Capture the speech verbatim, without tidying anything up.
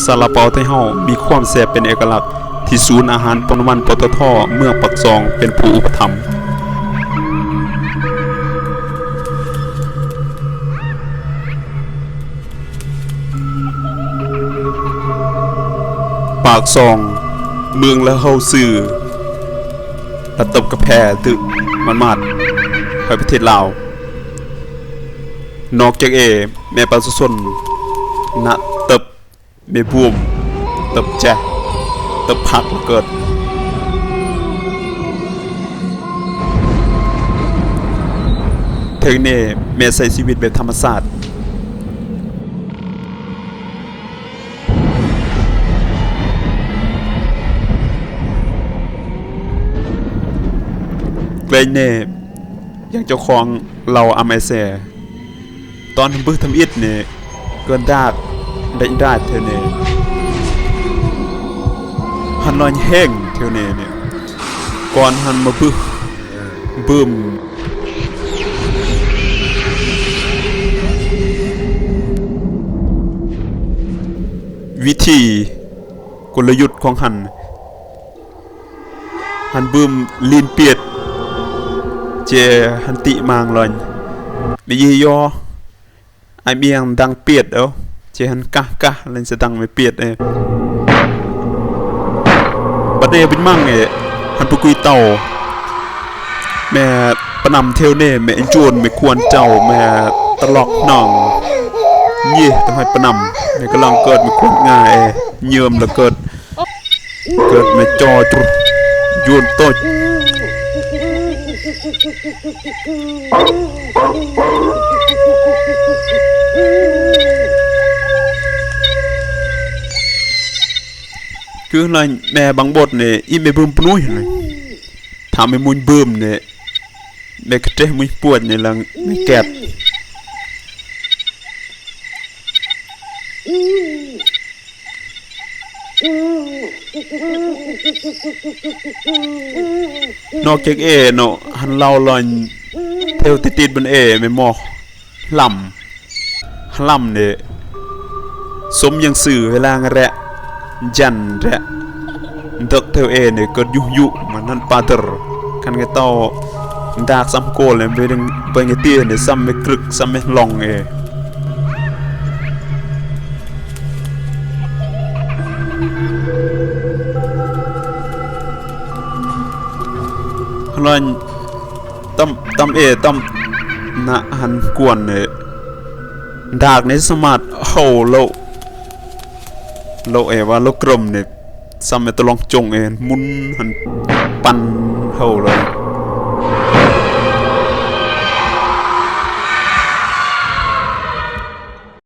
ซาลาเปาไทเฮามีความแซ่บเป็นเอกลักษณ์ ที่ศูนย์อาหารปั๊มน้ำมัน ปตท เมืองปากซอง เป็นผู้อุปถัมภ์ ปากซอง เมืองละเฮาซื่อ ละเติบกาแฟตึกมันมาด ไปประเทศลาว นอกจากเอ แม่ประชาชน ณ เติบ แม่บวม เติบแจ เติบผักละเกิด เทิงเน่ แม่ใช้ชีวิตแบบธรรมชาติ แกล้งเน่ อย่างเจ้าของเล่าอำไอแซ ตอนบึ้ทำอิดเนี่ย เกินดาก ได้ดากเท่านี้ หันลอยแห้งเท่านี้เนี่ย ก่อนหันมาบึ้ บึ้ม วิธี กลยุทธ์ของหัน หันบึ้มลีนเปียด เจหันติมางลอน ไม่ยี่ยอ ไอเมียงดังเปียดเอา เจหันกะกะ เล่นจะดังไม่เปียดเอ บัดเดบินมังเอ หันปุกุยเต่า แม่ปะนำเที่ยวเน่ แม่อินจวน แม่ควรเจ้า แม่ตลอกน้อง เย่ต้องให้ปะนำ แม่กำลังเกิด แม่ควรงาเอ เยิมแล้วเกิด เกิดมาจอจุดยูนโตด คืออะไร แม่บางบทเนี่ย อีแม่บึ้มปนุ้ยเลย ทำให้มุนบึ้มเนี่ย แม่กระเตะมุนปวดเนี่ย หลังแม่แกด นอกจากเอเนาะ หันเล่าลอน เทวติดติดบนเอ ไม่หมอ หล่ำ หล่ำเนี่ย สมยังสื่อเวลาแหละ จันแหละ เดิกเทวเอเนี่ย เกิดยุยุ มันนั่นปาเตอร์ คันไงเต้า ดากซ้ำโกลเลย ไปดึง ไปไงเตี้ยเนี่ย ซ้ำไม่กรึก ซ้ำไม่ลองเอ ลอน ตำ ตำเอ ตำ นะ หันกวนเนี่ย ดากในสามารถเห่าโล โลเอว่าโลกรมเนี่ย ซ้ำไอ้ตะลองจงเอ มุนหันปันเห่าเลย